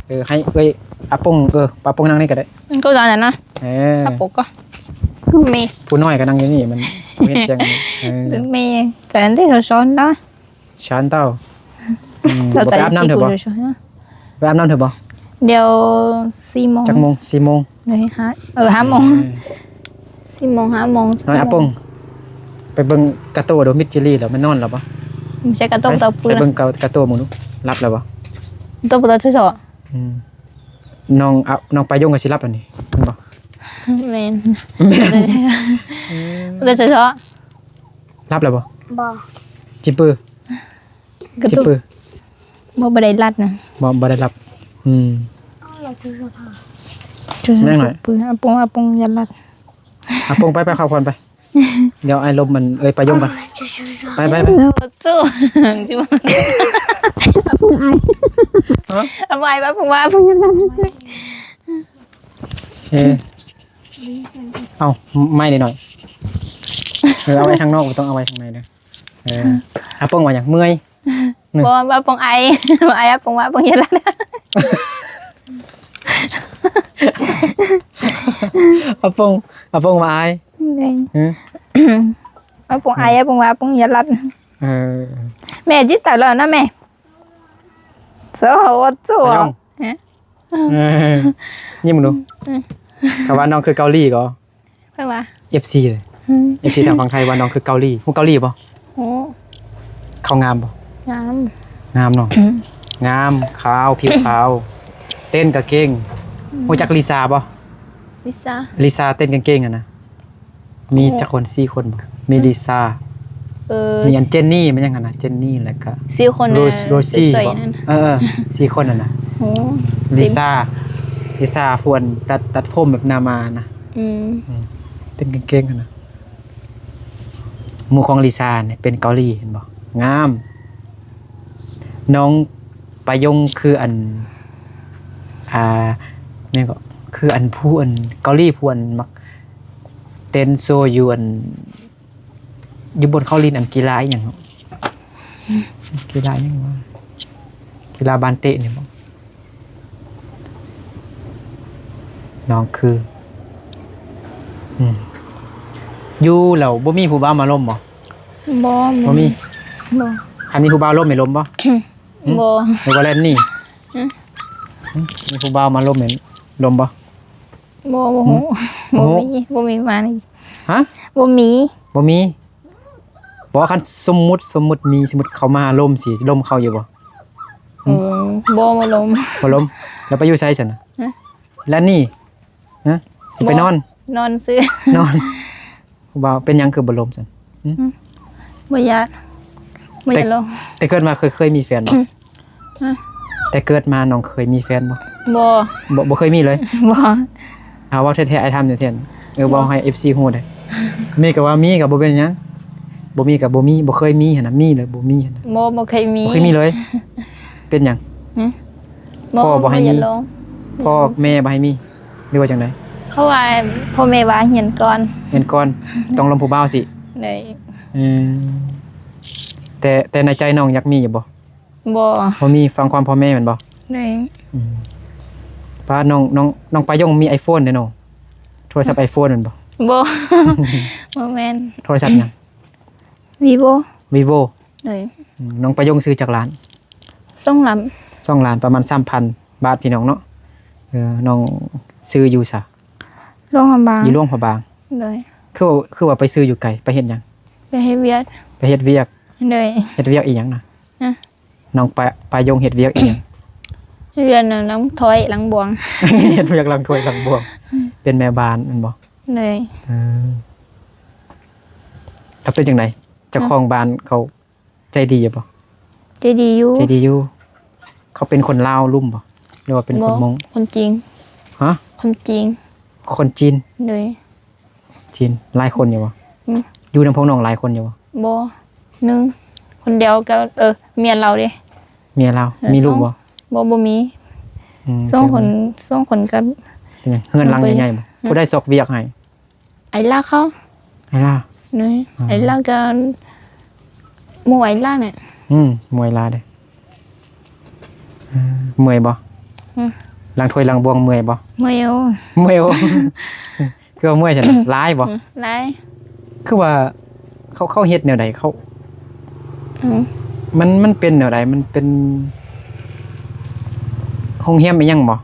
ເອີ ໃຫ້ເອີຍ ອາປົງ ເອີ ປາປົງນັ່ງນີ້ກໍໄດ້ ມັນກໍຕອນນັ້ນນະ ເອີ ອາປົງກໍ ກໍມີ ຜູ້ນ້ອຍກໍນັ່ງຢູ່ນີ້ ມັນບໍ່ເຫັນແຈ້ງ ເອີ ແມ່ນ ແຕ່ອັນທີ່ເຂົາສອນນະ ຊານເຕົ້າ ອືມ ເຈົ້າ ບໍ່ໄປອາບນ້ຳເທື່ອບໍ່? ເຈົ້າ ໄປອາບນ້ຳເທື່ອບໍ່? ດຽວສີ່ໂມງ ຈັກໂມງ? ສີ່ໂມງ ເອີ ຫ້າ ເອີ ຫ້າໂມງ ເອີ ສີ່ໂມງ ຫ້າໂມງ ນ້ອຍອາປົງ ໄປເບິ່ງກາໂຕດູ ມິດຈີລີແລ້ວ ມັນນອນແລ້ວບໍ່? ບໍ່ໃຊ່ກາໂຕ ໄປ ເຕົ້າປຶ້ງ ໄປເບິ່ງກາ ກາໂຕມຶງດູ ຫຼັບແລ້ວບໍ່? ໂຕປຶ້ງ ອືມ ນ້ອງ ອາ ນ້ອງປາຍົງກໍຊິຫຼັບແລ້ວນີ້ ແມ່ນບໍ່? ແມ່ນ ແມ່ນ ອືມ ເຈົ້າ ເຈົ້າ ຫຼັບແລ້ວບໍ່? ບໍ່ ຈິບປຶ້ງ ກະຕຸກ ຈິບປຶ້ງ ບໍ່ ບໍ່ໄດ້ຫຼັບນະ ບໍ່ ບໍ່ໄດ້ຫຼັບ ອືມ ແມ່ນໜ້ອຍ ອາປົງ ອາປົງຢ່າຫຼັບ ອາປົງ ໄປ ໄປ ພັກຜ່ອນໄປ ດຽວອ້າຍລົມມັນ ເອີຍ ປາຍົງກ່ອນ ໄປ ໄປ ໄປ ໂອ້ ຈູ ຈູ ອາປົງອາຍ ຮະ ອາປົງອາຍ ອາປົງວ່າ ອາປົງຢ່າຫຼັບ ເອີ ເອົາ ໄມ້ໜ້ອຍໆ ເອີ ເອົາໄວ້ທາງນອກ ບໍ່ຕ້ອງເອົາໄວ້ທາງໃນເດີ. ເອີ ອາປົງວ່າຫຍັງ? ເມື່ອຍ. ໜຶ່ງ ບໍ່ ວ່າປົງໄອ ວ່າໄອ ອາປົງວ່າປົງຢ່າລັດ. ອາປົງ ອາປົງວ່າອາຍ. ໜຶ່ງ ຫື ອາປົງໄອ ອາປົງວ່າປົງຢ່າລັດ. ເອີ ແມ່ຈິດຕາລອນນະແມ່. ໂຊ ໂອ ໂຊ ອາຍົງ ຫະ ເອີ ຍິ້ມເບິ່ງດູ. ອືມ ເຂົາວ່ານ້ອງຄືເກົາຫຼີກໍ ໃຜວ່າ? ເອັຟຊີເລີຍ. ອືມ ເອັຟຊີທາງຝັ່ງໄທວ່ານ້ອງຄືເກົາຫຼີ. ຮູ້ເກົາຫຼີບໍ່? ຮູ້. ເຂົາງາມບໍ່? ງາມ. ງາມເນາະ. ອືມ ງາມ ຂາວ ຜິວຂາວ ເຕັ້ນກະເກັ່ງ. ອືມ ຮູ້ຈັກລິຊາບໍ່? ລິຊາ ລິຊາເຕັ້ນກະເກັ່ງຫັ້ນນະ. ມີຈັກຄົນ? ສີ່ຄົນບໍ່? ມີລິຊາ ເອີ ມີອັນເຈນນີ ແມ່ນຫຍັງຫັ້ນນະ ເຈນນີ ແລ້ວກະສີ່ຄົນ ໂຣ ໂຣຊີ ສວຍໆ ບໍ່? ນັ້ນ ເອີ ເອີ ສີ່ຄົນຫັ້ນນະ. ໂອ້ ລິຊາ ລິຊາພວນຕັດ ຕັດຜົມແບບໜ້າມ້ານະ. ອືມ ອືມ ເຕັ້ນເກັ່ງໆ ຫັ້ນນະ. ໝູ່ຂອງລິຊານີ້ເປັນເກົາຫຼີແມ່ນບໍ່? ງາມ. ນ້ອງປາຍົງຄືອັນ ອ່າ ແມ່ນກໍ ຄືອັນຜູ້ອັນເກົາຫຼີ ຜູ້ອັນມັກເຕັ້ນໂຊຢູ່ອັນ ຢູ່ບ່ອນເຂົາຫຼິ້ນອັນກິລາອີ່ຫຍັງເນາະ ກິລາຫຍັງວະ ກິລາບານເຕະນີ້ບໍ? ນ້ອງຄື ອືມ ຢູ່ແລ້ວບໍ່ມີຜູ້ບ່າວມາລົມບໍ? ບໍ່ ບໍ່ມີ ບໍ່ ຄັນມີຜູ້ບ່າວລົມໃຫ້ລົມບໍ່? ຫຶ? ບໍ່ ຫຼືວ່າແລ່ນໜີ? ຫຶ? ຫຶ? ມີຜູ້ບ່າວມາລົມໃຫ້ລົມບໍ່? ບໍ່ ບໍ່ ຫື? ບໍ່ມີ ບໍ່ມີມານີ້ ຮະ? ບໍ່ມີ ບໍ່ມີ ບໍ່ ຄັນສົມມຸດ ສົມມຸດມີ ສົມມຸດເຂົາມາລົມຊິລົມເຂົາຢູ່ບໍ່? ອືມ ບໍ່ ບໍ່ລົມ ບໍ່ລົມ ແລ້ວໄປຢູ່ໃສຊັ້ນນະ? ຮະ? ແລ່ນໜີ? ຮະ? ຊິໄປນອນ? ນອນຊື່ ນອນ ຜູ້ບ່າວເປັນຫຍັງຄືບໍ່ລົມຊັ້ນ? ຫຶ? ຫຶ? ບໍ່ຢາກ ບໍ່ຢາກລົມ ແຕ່ ແຕ່ເກີດມາເຄີຍ ເຄີຍມີແຟນບໍ່? ຮະ? ແຕ່ເກີດມານ້ອງເຄີຍມີແຟນບໍ່? ບໍ່ ບໍ່ ບໍ່ເຄີຍມີເລີຍ? ບໍ່ ເອົາ ເວົ້າແທ້ໆ ອ້າຍຖາມແທ້ໆ ເອີ ເວົ້າໃຫ້ເອັຟຊີຮູ້ເດີ້. ມີກໍວ່າມີ ກໍບໍ່ເປັນຫຍັງ ບໍ່ມີກໍບໍ່ມີ ບໍ່ເຄີຍມີຫັ້ນນະ ມີຫຼືບໍ່ມີຫັ້ນນະ? ບໍ່ ບໍ່ເຄີຍມີ ບໍ່ເຄີຍມີເລີຍ. ເປັນຫຍັງ? ຫຶ? ພໍ່ບໍ່ໃຫ້ມີ ບໍ່ຢາກລົມ ພໍ່ແມ່ບໍ່ໃຫ້ມີ ຫຼືວ່າຈັ່ງໃດ? ເພາະວ່າພໍ່ແມ່ວ່າຮຽນກ່ອນ ຮຽນກ່ອນ ຕ້ອງລົມຜູ້ບ່າວຊິ ໂດຍ ອືມ ແຕ່ ແຕ່ໃນໃຈນ້ອງຢາກມີຢູ່ບໍ່? ບໍ່ ບໍ່ມີ ຟັງຄວາມພໍ່ແມ່ແມ່ນບໍ່? ໂດຍ ອືມ ປ້າ ນ້ອງ ນ້ອງ ນ້ອງປາຍົງມີໄອໂຟນເດ້ນ້ອງ ໂທລະສັບໄອໂຟນແມ່ນບໍ່? ບໍ່ ບໍ່ແມ່ນ ໂທລະສັບຫຍັງ? ວີໂວ ວີໂວ ໂດຍ ອືມ ນ້ອງປາຍົງຊື້ຈັກລ້ານ? ສອງລ້ານ ສອງລ້ານ ປະມານສາມພັນບາດ ພີ່ນ້ອງເນາະ. ເອີ ນ້ອງຊື້ຢູ່ໃສ? ຫຼວງພະບາງ ຢູ່ຫຼວງພະບາງ ໂດຍ ຄື ຄືວ່າໄປຊື້ຢູ່ໄກ ໄປເຮັດຫຍັງ? ໄປເຮັດວຽກ ໄປເຮັດວຽກ ໂດຍ ເຮັດວຽກອີ່ຫຍັງນະ? ຮະ? ນ້ອງປາ ປາຍົງເຮັດວຽກອີ່ຫຍັງ? ເຮັດວຽກນະ ລ້າງຖ້ວຍລ້າງບ່ວງ ເຮັດວຽກລ້າງຖ້ວຍລ້າງບ່ວງ ເປັນແມ່ບ້ານແມ່ນບໍ່? ໂດຍ ເອີ ແລ້ວເປັນຈັ່ງໃດ ເຈົ້າຂອງ ຮະ? ບ້ານເຂົາ ໃຈດີຢູ່ບໍ່? ໃຈດີຢູ່ ໃຈດີຢູ່. ເຂົາເປັນຄົນລາວລຸ່ມບໍ່ ຫຼືວ່າເປັນຄົນມົ້ງ? ບໍ່ ຄົນຈີນ ຮະ? ຄົນຈີນ ຄົນຈີນ ໂດຍ ຈີນ ຫຼາຍຄົນຢູ່ບໍ່? ອືມ ຢູ່ນຳພວກນ້ອງຫຼາຍຄົນຢູ່ບໍ່? ບໍ່ ໜຶ່ງ ຄົນດຽວກັບ ເອີ ເມຍລາວເດ້. ເມຍລາວ ເອີ ມີລູກບໍ່? ບໍ່ ບໍ່ມີ. ອືມ ສອງຄົນ ແຕ່ວ່າ ສອງຄົນກັບ ເປັນຫຍັງ ເຮືອນຫຼັງໃຫຍ່ໆບໍ່? ຮະ? ຜູ້ໃດຊອກວຽກໃຫ້? ໄອ້ລາເຂົາ ໄອ້ລາ ໂດຍ ອໍ ໄອ້ລາກັບໝູ່ໄອ້ລານີ້ ອືມ ໝູ່ໄອ້ລາເດ້ ເອີ ເມື່ອຍບໍ່? ອືມ ລ້າງຖ້ວຍລ້າງບ່ວງເມື່ອຍບໍ່? ເມື່ອຍໂອ ເມື່ອຍໂອ ຄືວ່າເມື່ອຍຊັ້ນ ຫຼາຍບໍ່? ອືມ ຫຼາຍ ຄືວ່າເຂົາ ເຂົາເຮັດແນວໃດ ເຂົາ ອືມ ມັນ ມັນເປັນແນວໃດ ມັນເປັນໂຮງແຮມອີ່ຫຍັງບໍ່?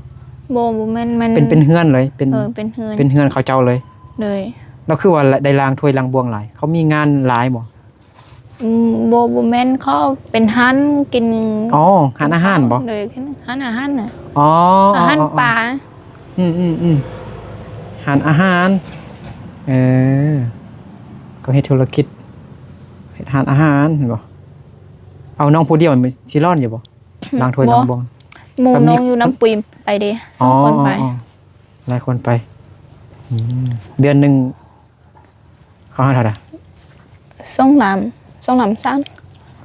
ບໍ່ ບໍ່ແມ່ນ ມັນ ເປັນ ເປັນເຮືອນເລີຍ ເປັນ ເອີ ເປັນເຮືອນ ເປັນເຮືອນເຂົາເຈົ້າເລີຍ. ໂດຍ ແລ້ວຄືວ່າໄດ້ລ້າງຖ້ວຍລ້າງບ່ວງຫຼາຍ ເຂົາມີງານຫຼາຍບໍ່? ອືມ ບໍ່ ບໍ່ແມ່ນ ເຂົາເປັນຮ້ານກິນ ອໍ ຮ້ານອາຫານບໍ່? ໂດຍ ຮ້ານອາຫານນະ ອໍ ຮ້ານປາ ອໍ ອືມໆໆ ຮ້ານອາຫານ ເອີ ກໍເຮັດທຸລະກິດ ເຮັດຮ້ານອາຫານແມ່ນບໍ່? ເອົານ້ອງຜູ້ດຽວຊິຮ້ອນຢູ່ບໍ່? ລ້າງຖ້ວຍ ບໍ່ ລ້າງບ່ວງ ໝູ່ນ້ອງຢູ່ນຳປຸຍໄປເດ້ ສອງຄົນໄປ ອໍ ຫຼາຍຄົນໄປ ອືມ ເດືອນໜຶ່ງເຂົາໃຫ້ເທົ່າໃດ? ສອງລ້ານ ສອງລ້ານສາມ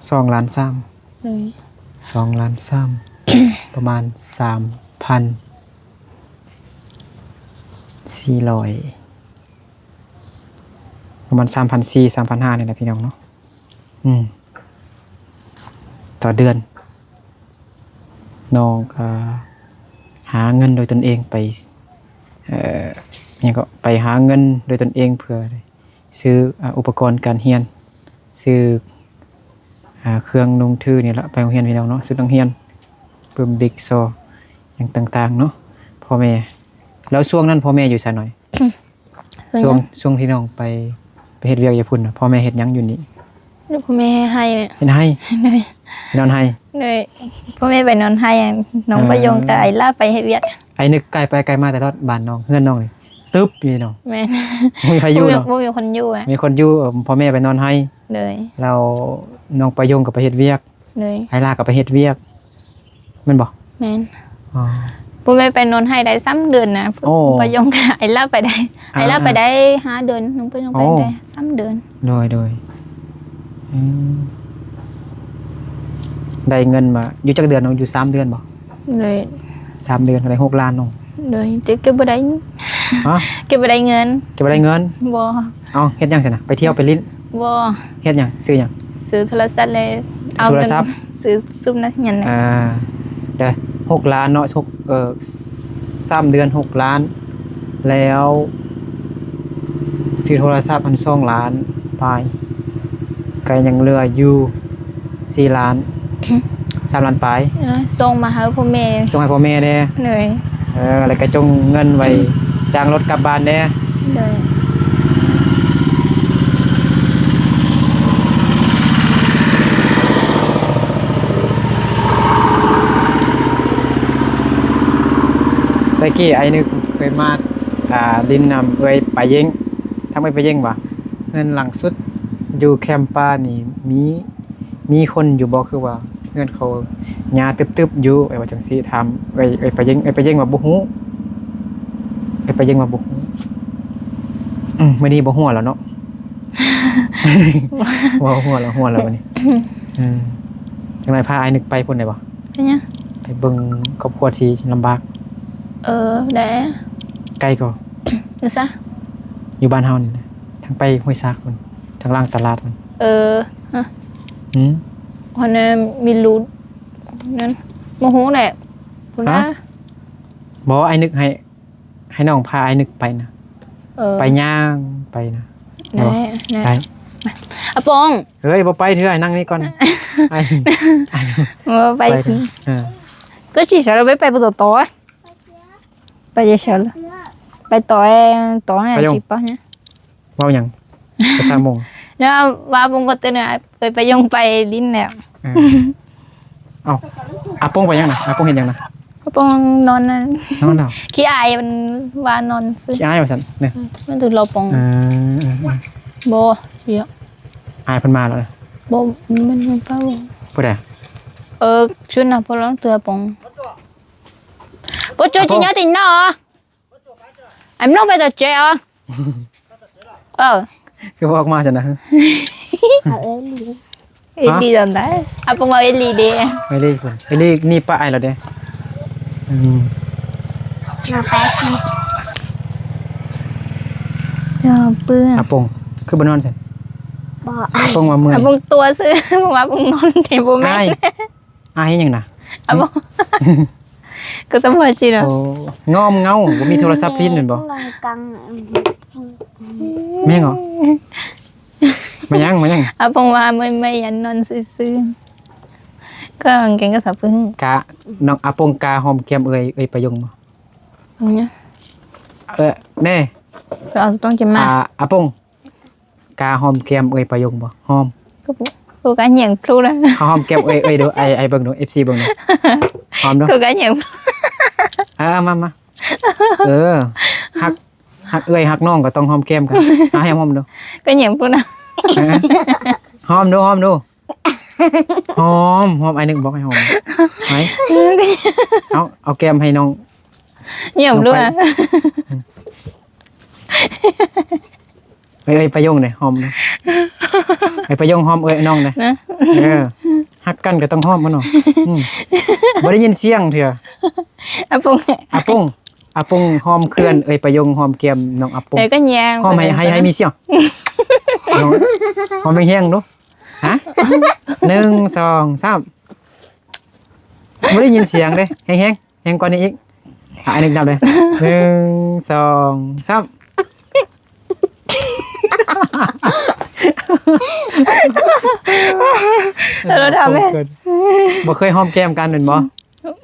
ສອງລ້ານສາມ ໂດຍ ສອງລ້ານສາມ ປະມານສາມພັນສີ່ຮ້ອຍ ປະມານສາມພັນສີ່ ສາມພັນຫ້ານີ້ແຫຼະ ພີ່ນ້ອງເນາະ. ອືມ ຕໍ່ເດືອນ ນ້ອງກໍຫາເງິນໂດຍຕົນເອງໄປ ເອີ ຫຍັງກໍ ໄປຫາເງິນໂດຍຕົນເອງເພື່ອຊື້ ອາ ອຸປະກອນການຮຽນ ຊື້ ອາ ເຄື່ອງນຸ່ງຖືນີ້ລະ ໄປໂຮງຮຽນ ພີ່ນ້ອງເນາະ ຊຸດນັກຮຽນ ປຶ້ມ ບິກ ຊໍ ຫຍັງຕ່າງໆເນາະ ພໍ່ແມ່. ແລ້ວຊ່ວງນັ້ນພໍ່ແມ່ຢູ່ໃສນ້ອຍ? ອືມ ຊ່ວງ ຊ່ວງທີ່ນ້ອງໄປ ໄປເຮັດວຽກຢູ່ພຸ້ນນະ ພໍ່ແມ່ເຮັດຫຍັງຢູ່ນີ້? ແລ້ວພໍ່ແມ່ໄຮ່ ເຮັດໄຮ່ ໄປນອນໄຮ່ ໂດຍ ພໍ່ແມ່ໄປນອນໄຮ່ ນ້ອງປາຍົງ ເອີ ກັບໄອ້ລາໄປເຮັດວຽກ. ໄອ້ນຶກໄກໄປໄກມາແຕ່ລອດ ບ້ານນ້ອງ ເຮືອນນ້ອງນີ້ ຕຶບຢູ່ເນາະ. ແມ່ນ ບໍ່ມີໃຜຢູ່ເນາະ ບໍ່ມີຄົນຢູ່ອະ ມີຄົນຢູ່ ເອີ ພໍ່ແມ່ໄປນອນໄຮ່ ໂດຍ ແລ້ວນ້ອງປາຍົງກໍໄປເຮັດວຽກ ໂດຍ ໄອ້ລາກໍໄປເຮັດວຽກ ແມ່ນບໍ່? ແມ່ນ ອໍ ບໍ່ແມ່ນໄປນອນໄຮ່ໄດ້ສາມເດືອນນະ ໂອ້ ປາຍົງກັບໄອ້ລາໄປໄດ້ ອ້າ ໄອ້ລາໄປໄດ້ຫ້າເດືອນ ນ້ອງປາຍົງໄປ ອໍ ໄດ້ສາມເດືອນ ໂດຍ ໂດຍ ອືມ ໄດ້ເງິນມາຢູ່ຈັກເດືອນເນາະ? ຢູ່ສາມເດືອນບໍ່? ໂດຍ ສາມເດືອນກໍໄດ້ຫົກລ້ານເນາະ. ໂດຍ ແຕ່ເກັບບໍ່ໄດ້. ຮະ? ເກັບບໍ່ໄດ້ເງິນ. ເກັບບໍ່ໄດ້ເງິນ? ບໍ່. ເອົ້າ ເຮັດຫຍັງຊັ້ນນະ? ໄປທ່ຽວໄປຫຼິ້ນ? ບໍ່. ເຮັດຫຍັງ? ຊື້ຫຍັງ? ຊື້ໂທລະສັບ ແລະ ເອົາເງິນ ໂທລະສັບ ຊື້ຊຸມນັ້ນຫຍັງ. ອ່າ ເດີ ຫົກລ້ານເນາະ ຫົກ ເອີ ສາມເດືອນຫົກລ້ານ ແລ້ວຊື້ໂທລະສັບຫັ້ນສອງລ້ານປາຍ ກໍຍັງເຫຼືອຢູ່ສີ່ລ້ານ ສາມລ້ານປາຍ. ເອີ ສົ່ງມາໃຫ້ພໍ່ແມ່ ສົ່ງໃຫ້ພໍ່ແມ່ແດ່. ໂດຍ. ເອີ ແລ້ວກໍຈົ່ງເງິນໄວ້ຈ້າງລົດກັບບ້ານແດ່. ໂດຍ. ແຕ່ກີ້ອ້າຍນຶກເຄີຍມາ ອ່າ ຫຼິ້ນນຳເອື້ອຍປາເຢັງ ທາງເອື້ອຍປາເຢັງວ່າ ເຮືອນຫຼັງສຸດຢູ່ແຄມປ່ານີ້ມີ ມີຄົນຢູ່ບໍ່? ຄືວ່າເຮືອນເຂົາຫຍ້າຕຶບໆຢູ່ ອ້າຍວ່າຈັ່ງຊີ້. ຖາມເອື້ອຍ ເອື້ອຍປາເຢັງ ເອື້ອຍປາເຢັງວ່າບໍ່ຮູ້ ເອື້ອຍປາເຢັງວ່າບໍ່ຮູ້. ອືມ ມື້ນີ້ບໍ່ຫົວແລ້ວເນາະ. ເວົ້າຫົວແລ້ວ ຫົວແລ້ວມື້ນີ້. ເອີ ຈັ່ງໃດພາອ້າຍນຶກໄປພຸ້ນໄດ້ບໍ່? ເປັນຫຍັງ? ໄປເບິ່ງຄອບຄົວທີ່ລຳບາກ. ເອີ ໄດ້. ໄກກໍ? ຢູ່ໃສ? ຢູ່ບ້ານເຮົານີ້ແຫຼະ ທາງໄປຫ້ວຍຊາກພຸ້ນ ທາງຫຼັງຕະຫຼາດພຸ້ນ. ເອີ ຮະ? ຫືມ? ຫັ້ນນະ ມີລູກນັ້ນ ບໍ່ຮູ້ແຫຼະ ພຸ້ນນະ. ບໍ່ ອ້າຍນຶກໃຫ້ ໃຫ້ນ້ອງພາອ້າຍນຶກໄປນະ. ເອີ ໄປຍ່າງໄປນະ. ໄດ້ ໄດ້ ໄດ້. ອາປົງ ເຮີ້ຍ ບໍ່ໄປເທື່ອ ນັ່ງນີ້ກ່ອນ. ໄປ ບໍ່ໄປ ໄປເຖາະ. ເອີ ກໍຊິສາລະໄປ ໄປບໍ່ຕໍ່ ໄປຈະສາລະ ໄປຕໍ່ ຕໍ່ ໄປຍົງ ຊິປະ ເວົ້າຫຍັງ? ພາສາມົ້ງ ແລ້ວວ່າບົງກໍຕື່ນ ເອີຍ ໄປຍົງໄປຫຼິ້ນແລ້ວ. ເອີ ເອົ້າ ອາປົງໄປຫຍັງນະ? ອາປົງເຮັດຫຍັງນະ? ອາປົງນອນນະ ນອນເນາະ. ຂີ້ອາຍ ມັນວ່ານອນຊື່ ຂີ້ອາຍວ່າຊັ້ນເນາະ. ມັນຖືລໍປົງ. ເອີ ເອີ ເອີ ບໍ່ ອາຍເພິ່ນມາແລ້ວ. ບໍ່ ມັນ ມັນໄປບໍ່ ຜູ້ໃດ? ເອີ ຊຸນນະ ພໍລອງເທື່ອປົງ ບໍ່ໂຈ ອາປົງ ຈິງຍາຕິງເນາະ. ອາມລົງໄປຕໍ່ເຈອະ. ເອີ ຄືບໍ່ອອກມາຊັ້ນນະ? ເອີ ເອີ ເອີ ເອີ ດີຕອນໃດ? ອາປົງວ່າເອີລີເດ ເອີລີພຸ້ນ ເອີລີໜີປະອ້າຍແລ້ວເດ. ອືມ ມາໄປຊິ ເຈົ້າເປື້ອນ. ອາປົງຄືບໍ່ນອນຊັ້ນ? ບໍ່ ອາປົງວ່າເມື່ອຍ ອາປົງຕົວະຊື່ ເພາະວ່າອາປົງນອນເດ ບໍ່ແມ່ນ. ອາຍຫຍັງນະ? ອາ ບໍ່ ກໍຕ້ອງວ່າຊີ້ນະ. ໂອ້ ງອມເງົາ ບໍ່ມີໂທລະສັບຫຼິ້ນແມ່ນບໍ່? ແມ່ນຫຍັງເຫາະ? ມາຫຍັງ ມາຫຍັງ? ອາປົງວ່າເມື່ອຍໆ ຢາກນອນຊື່ໆ ກໍກາງເກງກໍສະບາຍ. ກະນ້ອງອາປົງ ກະຫອມແກ້ມເອື້ອຍ ເອື້ອຍປະຍົງບໍ່? ເອີ ແນ່ ກໍເອົາຕົງຈະມາ ອາ ອາປົງ ກາຫອມແກ້ມເອື້ອຍປະຍົງບໍ່? ຫອມ ກໍບໍ່ ກໍກະຫຍັງພລູນະ. ຫອມແກ້ມເອື້ອຍ ເອື້ອຍດູ ໄອ ໄອເບິ່ງດູ ເອັຟຊີເບິ່ງດູ ຫອມດູ ກໍກະຫຍັງ. ເອີ ມາ ມາ ເອີ ຮັກ ຮັກເອື້ອຍຮັກນ້ອງກໍຕ້ອງຫອມແກ້ມກັນ. ເອົາໃຫ້ຫອມດູ ກະຫຍັງພລູນະ. ເອີ ຫອມດູ ຫອມດູ ຫອມ ຫອມ ອ້າຍນຶກບອກໃຫ້ຫອມ ໄປ ເອົາ ເອົາແກ້ມໃຫ້ນ້ອງ ຫຍັງພລູນະ. ເອີຍ ປະຍົງເດ້ ຫອມເດ້ ເອີຍ ປະຍົງຫອມເອີຍ ນ້ອງເດ້ ນະ ເອີ ຮັກກັນກໍຕ້ອງຫອມ ບໍ່ເນາະ. ອືມ ບໍ່ໄດ້ຍິນສຽງເທື່ອ. ອາປົງ ອາປົງ ອາປົງຫອມເຂື່ອນ ເອີຍ ປະຍົງຫອມແກ້ມນ້ອງອາປົງ ເອີຍ ກໍແຍງ ຫອມໃຫ້ ໃຫ້ ໃຫ້ມີສຽງ ຫອມແຮງໆດູ. ຮະ ໜຶ່ງ ສອງ ສາມ ບໍ່ໄດ້ຍິນສຽງເດ້ ແຮງໆ. ແຮງກວ່ານີ້ອີກ ອ່ະ ອັນນີ້ນັບເລີຍ ໜຶ່ງ ສອງ ສາມ. ເອີ ເອີ ບໍ່ເຄີຍຫອມແກ້ມກັນແມ່ນບໍ່?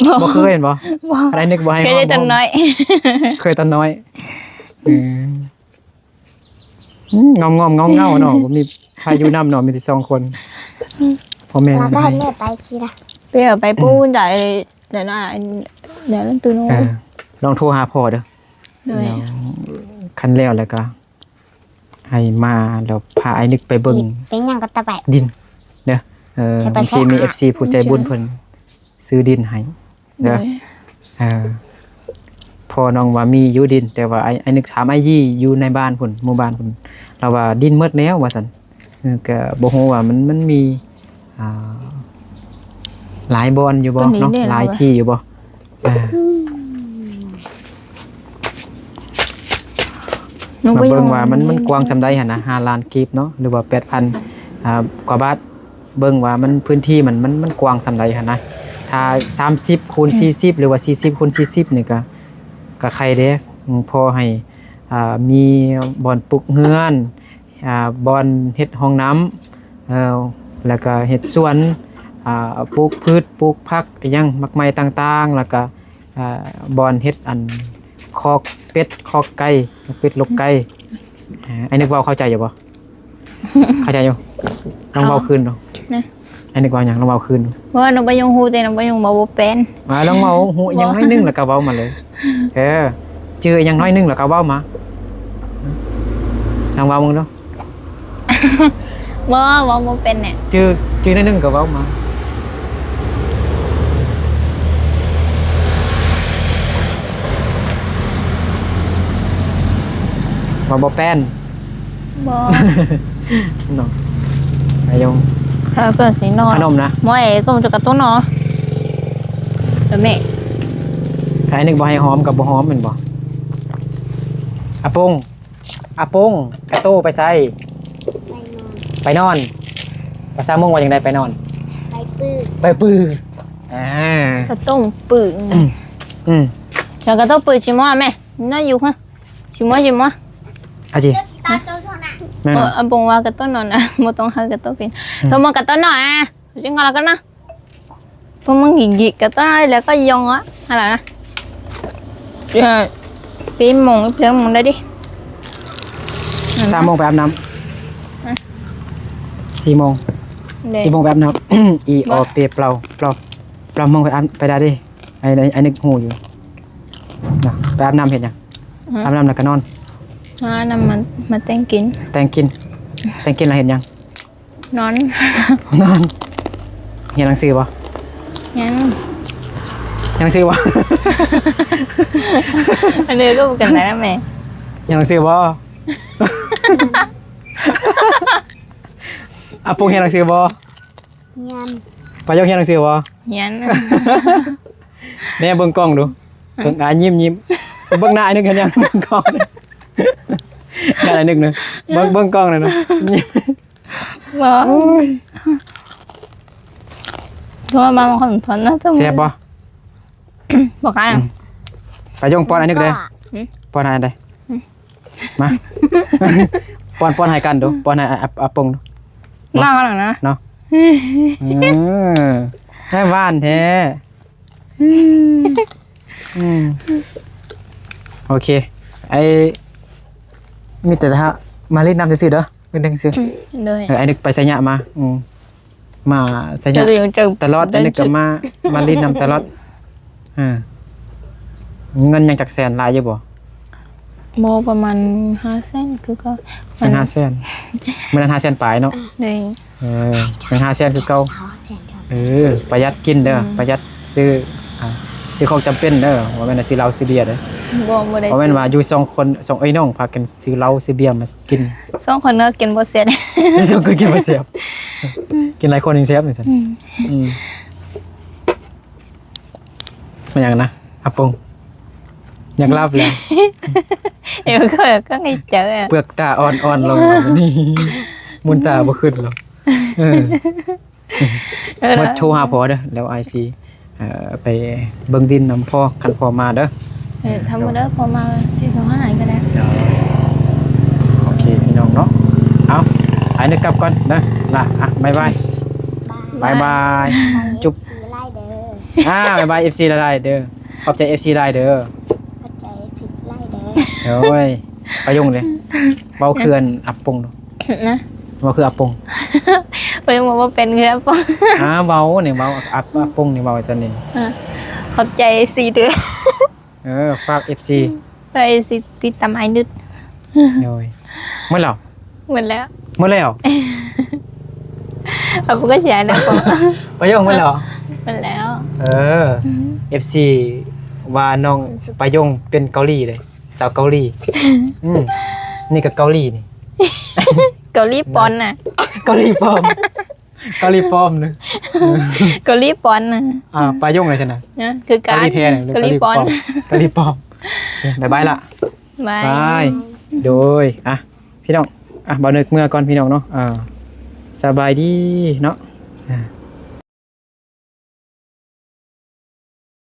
ບໍ່ ບໍ່ເຄີຍແມ່ນບໍ່? ບໍ່ ອັນໃດນຶກບໍ່ໃຫ້ຫອມ ເຄີຍແຕ່ຕອນນ້ອຍ ເຄີຍຕອນນ້ອຍ. ອືມ ອືມ ງອມໆເງົາໆເນາະ ບໍ່ມີໃຜຢູ່ນຳເນາະ ມີແຕ່ສອງຄົນ ພໍ່ແມ່ ແລ້ວກໍໃຫ້ແມ່ໄປຊິລະ ໄປເອົາໄປປູນໄດ້ ແລ້ວນະ ແລ້ວນັ້ນຕື່ນ ເອີ ລອງໂທຫາພໍ່ເດີ ໂດຍ ແລ້ວຄັນແລ້ວ ແລ້ວກໍໃຫ້ມາ ແລ້ວພາອ້າຍນຶກໄປເບິ່ງ ເປັນຫຍັງກໍຕະໄປ ດິນເດີ ເອີ ບາງທີມີເອັຟຊີຜູ້ໃຈບຸນເພິ່ນ ຊື້ດິນໃຫ້ເດີ ໂດຍ ເອີ ພໍ່ນ້ອງວ່າມີຢູ່ດິນ ແຕ່ວ່າອ້າຍ ອ້າຍນຶກຖາມອ້າຍຢີຢູ່ໃນບ້ານພຸ້ນ ໝູ່ບ້ານພຸ້ນ ລາວວ່າດິນໝົດແລ້ວວ່າຊັ້ນ ເອີ ກະບໍ່ຮູ້ວ່າມັນ ມັນມີ ອ່າ ຫຼາຍບ່ອນຢູ່ບໍ່ເນາະ ຫຼາຍທີ່ຢູ່ບໍ່? ອ່າ ມາເບິ່ງວ່າມັນ ມັນກວ້າງສ່ຳໃດຫັ້ນນະ ຫ້າລ້ານກີບເນາະ ຫຼືວ່າແປດພັນ ອ່າ ກວ່າບາດ. ເບິ່ງວ່າມັນ ພື້ນທີ່ມັນ ມັນ ມັນກວ້າງສ່ຳໃດຫັ້ນນະ. ຖ້າສາມສິບຄູນສີ່ສິບ ຫຼືວ່າສີ່ສິບຄູນສີ່ສິບນີ້ກະ ກະໄຄເດ້ ພໍໃຫ້ ອ່າ ມີບ່ອນປຸກເຮືອນ ອ່າ ບ່ອນເຮັດຫ້ອງນ້ຳ ເອີ ແລ້ວກະເຮັດສວນ ອ່າ ປູກພືດ ປູກຜັກ ອີ່ຫຍັງ ໝາກໄມ້ຕ່າງໆ ແລ້ວກະ ອ່າ ບ່ອນເຮັດອັນ ຄອກເປັດ ຄອກໄກ່ ລູກເປັດ ລູກໄກ່. ເອີ ອ້າຍນຶກເວົ້າເຂົ້າໃຈຢູ່ບໍ່? ເຂົ້າໃຈຢູ່. ລອງເວົ້າຄືນດູ. ນະ? ອ້າຍນຶກເວົ້າຫຍັງ? ລອງເວົ້າຄືນດູ. ບໍ່, ນ້ອງປະຍຸງຮູ້ແຕ່ນ້ອງປະຍຸງເວົ້າບໍ່ເປັນ. ອ່າ ລອງເວົ້າຮູ້ອີ່ຫຍັງໜ້ອຍໜຶ່ງ ແລ້ວກໍເວົ້າມາເລີຍ. ເອີ ຈື່ອີ່ຫຍັງໜ້ອຍໜຶ່ງ ແລ້ວກໍເວົ້າມາ. ລອງເວົ້າເບິ່ງດູ. ບໍ່, ເວົ້າບໍ່ເປັນແຫຼະ. ຈື່, ຈື່ໜ້ອຍໜຶ່ງກໍເວົ້າມາ. ເວົ້າບໍ່ເປັນ. ບໍ່ ເນາະ ອາຍົງ. ເອີ ເພິ່ນຊິນອນ ຂະໜົມນະ. ໂອ້ຍ ກໍມັນຈະກະຕຸ້ນເນາະ ແມ່. ໃຜນຶກບໍ່ໃຫ້ຫອມກໍບໍ່ຫອມແມ່ນບໍ່? ອາປົງ ອາປົງ ກະໂຕໄປໃສ? ໄປນອນ. ໄປນອນ. ພາສາມົ້ງວ່າຈັ່ງໃດ ໄປນອນ? ໄປປື. ໄປປື. ອ່າ ກະໂຕປື. ອືມ ອືມ ເຈົ້າກະໂຕປືຊິມາແມ່ ນອນຢູ່ເຮີ. ຊິມາ ຊິມາ ອາຈິ ແມ່ນ. ເອີ ອາປົງວ່າກະໂຕນອນນະ ບໍ່ຕ້ອງໃຫ້ກະໂຕກິນ. ອືມ ສົມມາກະໂຕນອນອະ ຈິງກໍລະກັນນະ. ພວກມຶງກິກໆ ກະໂຕແລ້ວກໍຢອງອະ ຫັ້ນລະນະ. ເອີ ປີໂມງ ເພິ່ງໂມງໄດ້ດິ. ສາມໂມງໄປອາບນ້ຳ. ຮະ? ສີ່ໂມງ ສີ່ໂມງໄປອາບນ້ຳ. ອີອໍເປເປົ່າ ເປົ່າ ເປົ່າໂມງໄປອາບ ໄປໄດ້ເດ້. ໄອ້ ໄອ້ ໄອ້ນຶກຮູ້ຢູ່ນະ. ໄປອາບນ້ຳເຮັດຫຍັງ? ຮະ? ອາບນ້ຳແລ້ວກໍນອນ. ອາບນ້ຳມາ ມາແຕ່ງກິນ. ແຕ່ງກິນ. ແຕ່ງກິນແລ້ວເຮັດຫຍັງ? ນອນ. ນອນ. ຮຽນໜັງສືບໍ່? ຍັງ. ຮຽນໜັງສືບໍ່? ອັນນີ້ກໍບໍ່ກັນໄດ້ນະແມ່. ຮຽນໜັງສືບໍ່? ອາປົງຮຽນໜັງສືບໍ່? ຮຽນ. ປາຍົກຮຽນໜັງສືບໍ່? ຮຽນ. ແນ່ເບິ່ງກ້ອງດູ. ເບິ່ງ ອາ ຍິ້ມໆ. ເບິ່ງໜ້າອ້າຍນຶກເຫັນຍັງ? ເບິ່ງກ້ອງ ໜ້າອ້າຍນຶກນະ. ເບິ່ງ ເບິ່ງກ້ອງໜ້ອຍນະ. ຍິ້ມ. ບໍ່. ໂອ້ຍ ໂທມາ ມັນຄົນທອນນະ. ແຊບບໍ່? ບໍ່ກະ. ອືມ ປາຍົງປ້ອນອ້າຍນຶກເດີ້. ຫຶ? ປ້ອນໃຫ້ອ້າຍເດີ້. ຫຶ? ມາ ປ້ອນ ປ້ອນໃຫ້ກັນດູ ປ້ອນໃຫ້ອາ ອາ ອາປົງດູ. ມາ ມາແລ້ວນະ ເນາະ. ເອີ ໃຫ້ຫວານແທ້. ອືມ ໂອເຄ ໄອ້ ມີແຕ່ມາຫຼິ້ນນຳຊື່ໆເດີ້ ມື້ໜຶ່ງຊື່. ອືມ ໂດຍ. ເອີ ໄອ້ນຶກໄປໄຊຍະມາ. ອືມ ມາໄຊຍະຕະຫຼອດ ອັນນີ້ກໍມາ ມາຫຼິ້ນນຳຕະຫຼອດ. ເອີ ເງິນຍັງຈັກແສນ ຫຼາຍຢູ່ບໍ່? ບໍ່ ປະມານຫ້າແສນຄືເກົ່າ. ເປັນຫ້າແສນ ມື້ນັ້ນຫ້າແສນປາຍເນາະ. ໂດຍ. ເອີ ເປັນຫ້າແສນຄືເກົ່າ. ເອີ ປະຢັດກິນເດີ້. ອືມ ປະຢັດຊື້ ອ່າ ຊື້ຂອງຈຳເປັນເດີ້ ບໍ່ແມ່ນວ່າຊື້ເຫຼົ້າຊື້ເບຍເດີ້. ບໍ່ ບໍ່ໄດ້ ບໍ່ແມ່ນວ່າຢູ່ສອງຄົນ ສອງເອື້ອຍນ້ອງພາກັນຊື້ເຫຼົ້າຊື້ເບຍມາ ກິນ ສອງຄົນກໍກິນບໍ່ແຊບ. ສອງຄົນກິນບໍ່ແຊບ. ກິນຫຼາຍຄົນຍັງແຊບຈັ່ງຊັ້ນ. ອືມ ອືມ ແມ່ນຫຍັງນະ ອາປົງ? ຢາກຫຼັບແລ້ວ. ເອີ ກໍ ກໍໃນໃຈອະ ເປືອກຕາອ່ອນໆລົງ. ມຸນຕາບໍ່ຂຶ້ນແລ້ວ. ເອີ ເອີ ມາໂທຫາພໍ່ເດີ້ ແລ້ວອ້າຍຊິ ເອີ ໄປເບິ່ງດິນນຳພໍ່ ຄັນພໍ່ມາເດີ້. ເອີ ຖ້າມື້ໃດພໍ່ມາຊິໂທຫາອ້າຍກໍໄດ້. ໂອເຄ ພີ່ນ້ອງເນາະ. ເອົາ ອ້າຍນຶກກັບກ່ອນເດີ້ລະ. ອ່ະ ບາຍບາຍ. ບາຍບາຍ. ຈຸບ. ອ່າ ບາຍບາຍ ເອັຟຊີ ຫຼາຍໆເດີ້. ຂອບໃຈ ເອັຟຊີ ຫຼາຍເດີ້. ຂອບໃຈ ເອັຟຊີ ຫຼາຍເດີ້. ໂອ້ຍ ປາຍົງເດ້ ເວົ້າຄືອັນອາປົງເນາະ. ນະ ເວົ້າຄືອາປົງ. ປາຍົງເວົ້າບໍ່ເປັນຄືອາປົງ. ອ່າ ເວົ້ານີ້ ເວົ້າອາ ອາ ອາປົງນີ້ ເວົ້າຕອນນີ້. ອ່າ ຂອບໃຈ ເອັຟຊີ ເດີ້. ເອີ ຝາກ ເອັຟຊີ ຝາກ ເອັຟຊີ ຕິດຕາມອ້າຍນຸດ. ໂດຍ. ໝົດແລ້ວ? ໝົດແລ້ວ. ໝົດແລ້ວ? ເອົາ ບໍ່ກໍເສຍແລ້ວ. ປະໂຫຍກໝົດແລ້ວ? ໝົດແລ້ວ. ເອີ ອືມ ເອັຟຊີ ວ່ານ້ອງປະໂຫຍກເປັນເກົາຫຼີເດ້ ສາວເກົາຫຼີ. ອືມ ນີ້ກໍເກົາຫຼີນີ້. ເກົາຫຼີປ່ອນນະ ເກົາຫຼີປອມ ເກົາຫຼີປອມນະ ເກົາຫຼີປ່ອນນະ ອ່າ ປາຍົງລະຊັ້ນນະ ນະ ຄືກັນ ເກົາຫຼີແທ້ນະ ເກົາຫຼີປ່ອນ ເກົາຫຼີປອມ ໂອເຄ ບາຍບາຍລະ ບາຍ ບາຍ ໂດຍ ອ່ະ ພີ່ນ້ອງ ອ່ະ ບ່າວນຶກເມືອກ່ອນພີ່ນ້ອງເນາະ ອ່າ ສະບາຍດີເນາະ ອ່າ